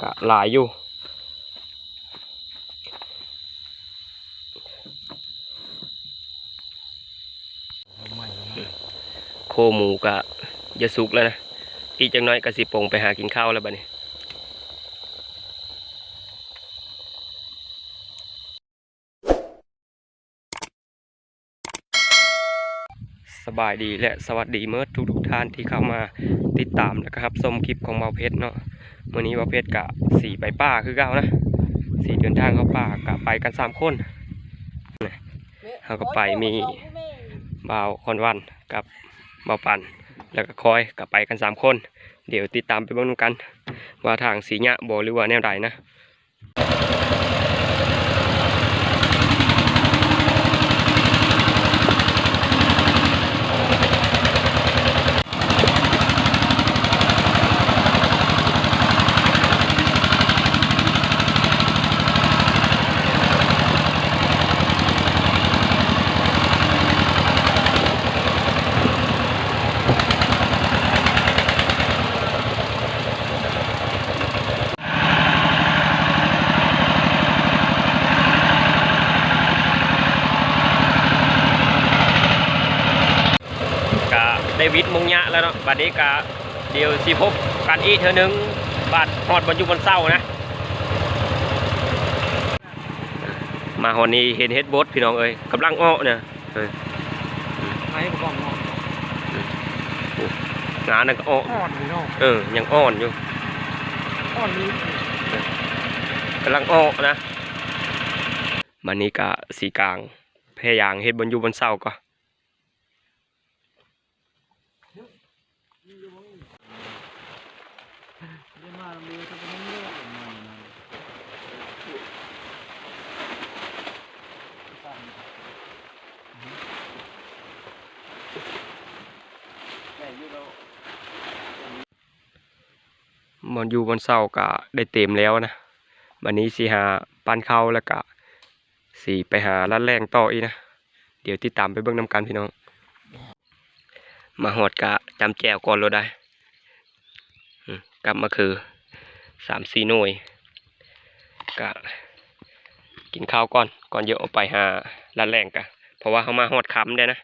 ກະຫຼາຍຢູ່. ໂຄໝູກະຈະສຸກແລ້ວນະ, ອີກຈັກໜ້ອຍກະຊິປົງໄປຫາກິນເຂົ້າແລ້ວບັດນີ້. ສະບາຍດີ ແລະ ສະຫວັດດີເໝິດທຸກໆທ່ານທີ່ເຂົ້າມາຕິດຕາມ ແລະ ກະຮັບຊົມຄລິບຂອງບ່າວເພັດເນາະ. ມື້ນີ້ບ່າວເພັດກະຊິໄປປ່າຄືເກົ່ານະ, ຊິເດີນທາງເຂົ້າປ່າ ກະໄປກັນສາມຄົນ. ເຮົາກະໄປມີບ່າວຄອນວັນກັບບ່າວປັນ ແລ້ວກະຄອຍ ກະໄປກັນສາມຄົນ. ດຽວຕິດຕາມໄປເບິ່ງນຳກັນວ່າທາງຊິຍາກບໍ່ ຫຼືວ່າແນວໃດນະ. ກະໄດ້ວິດມຸງຍະແລ້ວເນາະ, ບາດນີ້ກະດຽວຊິພົບກັນອີກເທື່ອໜຶ່ງ ບາດຮອດບ່ອນຢູ່ບ່ອນເຊົານະ. ມາຮອດນີ້ເຫັນເຫັດບົດພີ່ນ້ອງເອີຍ, ກຳລັງອອກນະ. ເອີ ໃຜບໍ່ອອກເນາະ. ງານັ້ນກະອອກ ອ່ອນຢູ່ເນາະ. ເອີ ຍັງອ່ອນຢູ່ ອ່ອນຢູ່ ເອີ ກຳລັງອອກນະ. ບາດນີ້ກະຊິກາງແພຢາງເຮັດບ່ອນຢູ່ບ່ອນເຊົາກ່ອນ. ບ່ອນຢູ່ບ່ອນເຊົາກະໄດ້ເຕັມແລ້ວນະ. ບາດນີ້ຊິຫາປັ້ນເຂົ້າ ແລ້ວກະຊິໄປຫາລັດແລ່ງຕໍ່ອີກນະ. ດຽວຕິດຕາມໄປເບິ່ງນຳກັນພີ່ນ້ອງ. ມາຮອດກະຈ້ຳແຈ່ວກ່ອນໂລດໄດ໋. ອືມ ກັບມະເຂືອສາມສີ່ໜ່ວຍ. ກະກິນເຂົ້າກ່ອນ ກ່ອນຈະອອກໄປຫາລັດແລ່ງກະ ເພາະວ່າເຮົາມາຮອດຄ່ຳແລ້ວນະ.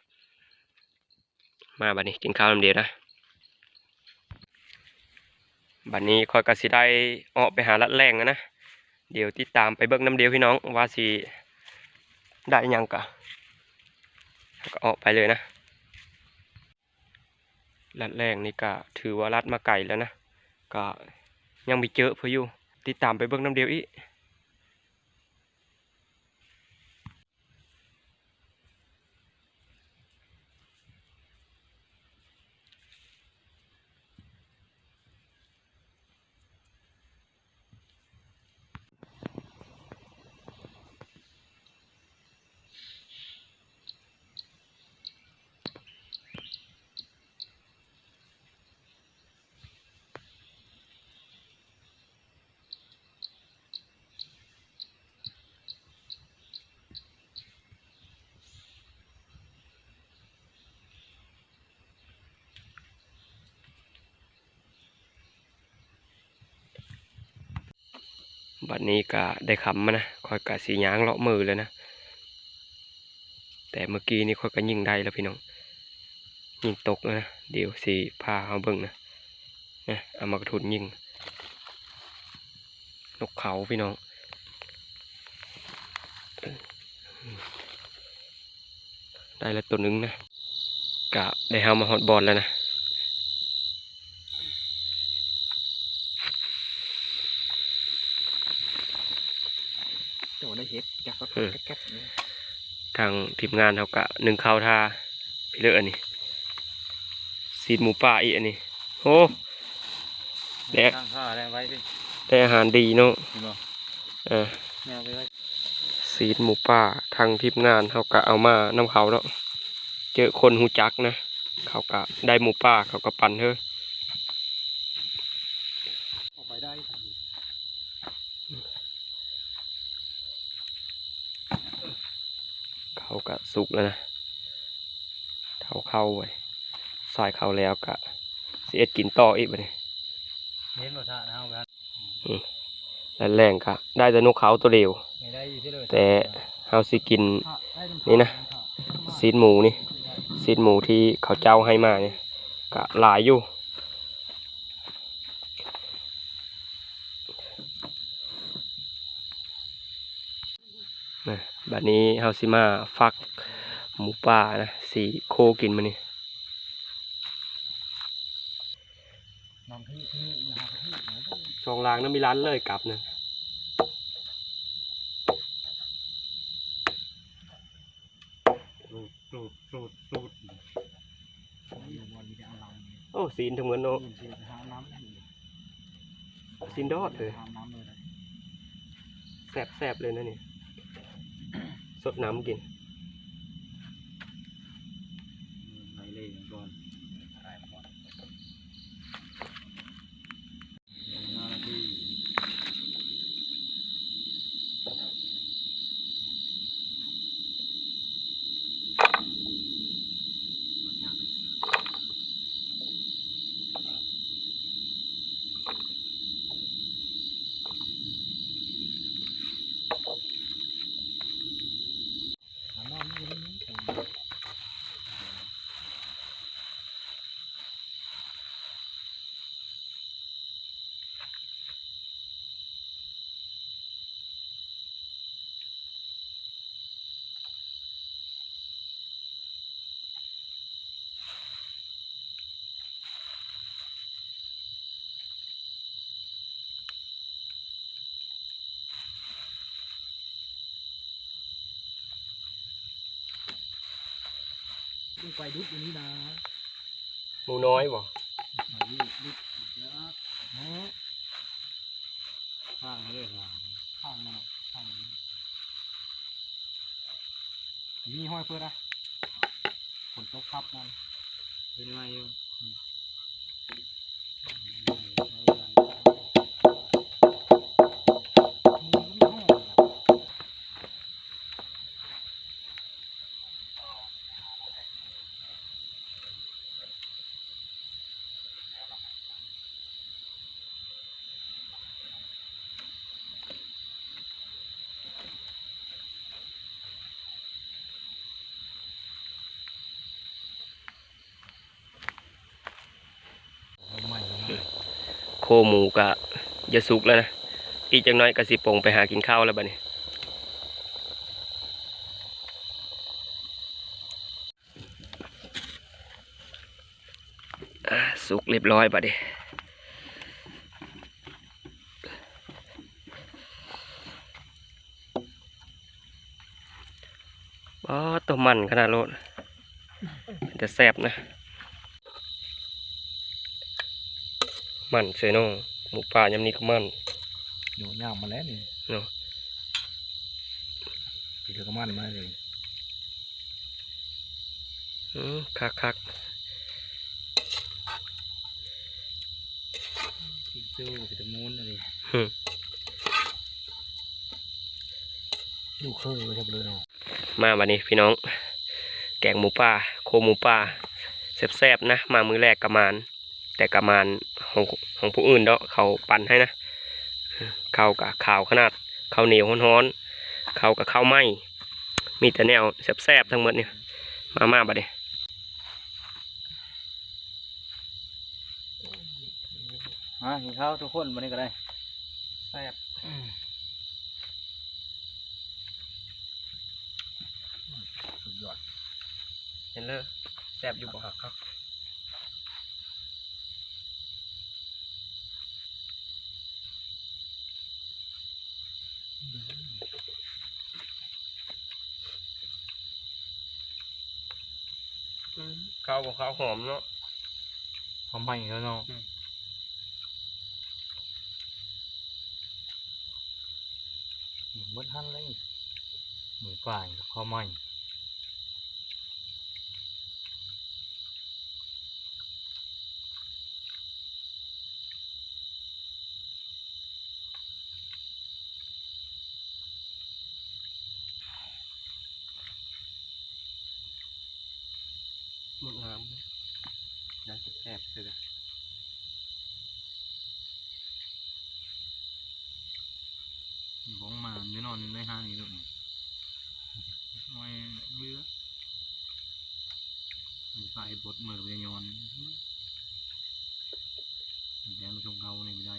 ມາບາດນີ້ກິນເຂົ້ານຳດຽວນະ. ບາດນີ້ຂ້ອຍກະຊິໄດ້ອອກໄປຫາລັດແລ່ງແລ້ວນະ. ດຽວຕິດຕາມໄປເບິ່ງນຳດຽວພີ່ນ້ອງ ວ່າຊິໄດ້ຫຍັງກະ ກະອອກໄປເລີຍນະ. ລັດແລ່ງນີ້ກະຖືວ່າລັດມາໄກແລ້ວນະ, ກະຍັງມີເຈີເພິ່ນຢູ່. ຕິດຕາມໄປເບິ່ງນຳດຽວອີກ. ບັດນີ້ກະໄດ້ຄ່ຳມານະ, ຂ້ອຍກະຊິຍ່າງເລາະເໝີແລ້ວນະ. ແຕ່ເມື່ອກີ້ນີ້ຂ້ອຍກະຍິງໄດ້ແລ້ວພີ່ນ້ອງ, ຍິງຕົກແລ້ວນະ. ດຽວຊິພາເຮົາເບິ່ງນະ, ນະ ເອົາໝາກກະທຸນຍິງ ນົກເຂົາພີ່ນ້ອງ. ໄດ້ແລ້ວໂຕໜຶ່ງນະ, ກະໄດ້ເຮົາມາຮອດບ່ອນແລ້ວນະ. ເຈົ້າໄດ້ເຫັດ ຈັກ ເອີ ແກັບ ທາງທີມງານເຮົາກະໜຶ້ງເຂົ້າຖ້າ ພີ່ເລີ ອັນນີ້ ຊີ້ນໝູປ່າອີກ ອັນນີ້ ໂອ້ ໄດ້ ຕັ້ງທ່າໄດ້ໄວ້ຕິ ໄດ້ອາຫານດີເນາະ ເຫັນບໍ່? ເອີ ແນວໄປໄວ້ ຊີ້ນໝູປ່າ ທາງທີມງານເຮົາກະເອົາມານຳເຂົາເນາະ, ເຈີຄົນຮູ້ຈັກນະ ເຂົາກະໄດ້ໝູປ່າ ເຂົາກະປັນເດີ. ອອກໄປໄດ້ ເຂົ້າກະສຸກແລ້ວນະ, ເຂົ້າ ເຂົ້າໄວ້ ສາຍເຂົ້າແລ້ວກະຊິເຮັດກິນຕໍ່ອີກບັດນີ້. ເຫັນບໍ່ ຖ້າເຮົາ ອືມ ແລງກະໄດ້ແຕ່ນົກເຂົາໂຕດຽວ ແຕ່ເຮົາຊິກິນນີ້ນະ ຊີ້ນໝູນີ້ ຊີ້ນໝູທີ່ເຂົາເຈົ້າໃຫ້ມານີ້ກະຫຼາຍຢູ່. ນະ ບາດນີ້ເຮົາຊິມາຟັກໝູປ່ານະ ຊິໂຄກິນມື້ນີ້. ສອງລາງນຳມີລ້ານເລີຍກັບນະ. ໂອ້ ຊີ້ນທັງໝົດເນາະ ຊີ້ນດອດເລີຍ ແຊບໆເລີຍນະນີ້ ສົດນ້ຳກິນ. ໄປດຸດຢູ່ນີ້ນະ ໝູນ້ອຍບໍ່? ຂ້າງເລີຍ ຂ້າງມັນ ຂ້າງ ມີຫ້ອຍເປີດນະ ຝົນຕົກທັບນັ້ນ ເປັນໄງຢູ່. ໂຄໝູກະຈະສຸກແລ້ວນະ ອີກຈັກໜ້ອຍກະຊິປົງໄປຫາກິນເຂົ້າແລ້ວບາດນີ້. ອາ ສຸກລຽບຮ້ອຍບາດນີ້. ປາດໂຕ ມັນຂະໜາດໂລດ ເປັນຕາແຊບນະ ມັນເຊີຍເນາະ ໝູປ່າຍາມນີ້ກະມັນ ໂຍຍາມມາແລ້ວນີ້ເນາະ ປີເທື່ອກະມັນມາເລີຍ. ອືມ ຄັກໆ ກິນໂຈ້ເປັນຕາມ່ວນອັນນີ້ ຫື ຢູ່ເຄີຍໄວ້ແທບເລີຍເນາະ. ມາບາດນີ້ພີ່ນ້ອງ ແກງໝູປ່າ ໂຄໝູປ່າ ແຊບໆນະ ມາມື້ແລກກະໝານ ແຕ່ກະໝານຂອງ ຂອງຜູ້ອື່ນເນາະ ເຂົາປັ່ນໃຫ້ນະ ເຂົ້າກະຂາວຂະໜາດ ເຂົ້າໜຽວຮ້ອນໆ ເຂົ້າກະເຂົ້າໃໝ່ ມີແຕ່ແນວແຊບໆທັງໝົດນີ້. ມາ ມາບາດນີ້ ມາກິນເຂົ້າທຸກຄົນ ບາດນີ້ກະໄດ້ ແຊບ ອືມ ສຸດຍອດ ເຫັນເລີຍ ແຊບຢູ່ບໍ່? ຄັກໆ ອືມ ຂາວບໍ່ຂາວ ຫອມເນາະ ຫອມໃໝ່ແລ້ວເນາະ ອືມ ໝົດຫັ້ນເລີຍ ໝູປ່າກັບເຂົ້າໃໝ່. ໝົດງາມ ໜ້າຈະແຊບເທື່ອ. ຂອງມານໄປນອນໃນຫ້າງນີ້ໂລດນີ້ ໂອ້ຍ ເຫຼືອ ມັນພາເຮັດບົດເມີໄປຍ້ອນ ແມ່ນມາຊົງເຮົານີ້ບໍ່ໄດ້.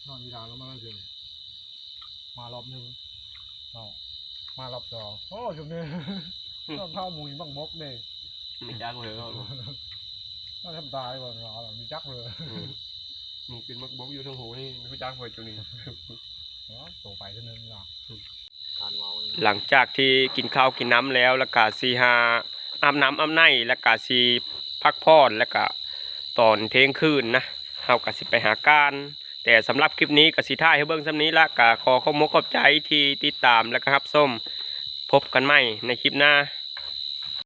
ນອນຢູ່ດາວລົງມາເທື່ອ ມາລອບໜຶ່ງເນາະ ມາລອບສອງ ໂອ້ ຊຸມນີ້ ນອນພາໝູ່ບັກບົກເດ້ ມີຈັກເລີຍເນາະ ນອນທຳຕາຢູ່ບໍ່ເນາະ ມີຈັກເລີຍ ອືມ ໝູ່ກິນບັກບົກຢູ່ເທິງຫູນີ້ ຮູ້ຈັກເບິດຈຸນີ້ ໂຕໄປເທື່ອໜຶ່ງເນາະ. ຫຼັງຈາກທີ່ກິນເຂົ້າກິນນ້ຳແລ້ວ ແລ້ວກະຊິຫາອາບນ້ຳອາບໃນ ແລ້ວກະຊິພັກຜ່ອນ ແລ້ວກະຕອນທ່ຽງຄືນນະ ເຮົາກະຊິໄປຫາການ. ແຕ່ສຳລັບຄລິບນີ້ກະຊິຖ່າຍໃຫ້ເບິ່ງສ່ຳນີ້ລະ ກະຂໍຂອບມົກຂອບໃຈທີ່ຕິດຕາມ ແລ້ວກະຮັບຊົມ. ພົບກັນໃໝ່ໃນຄລິບໜ້າ.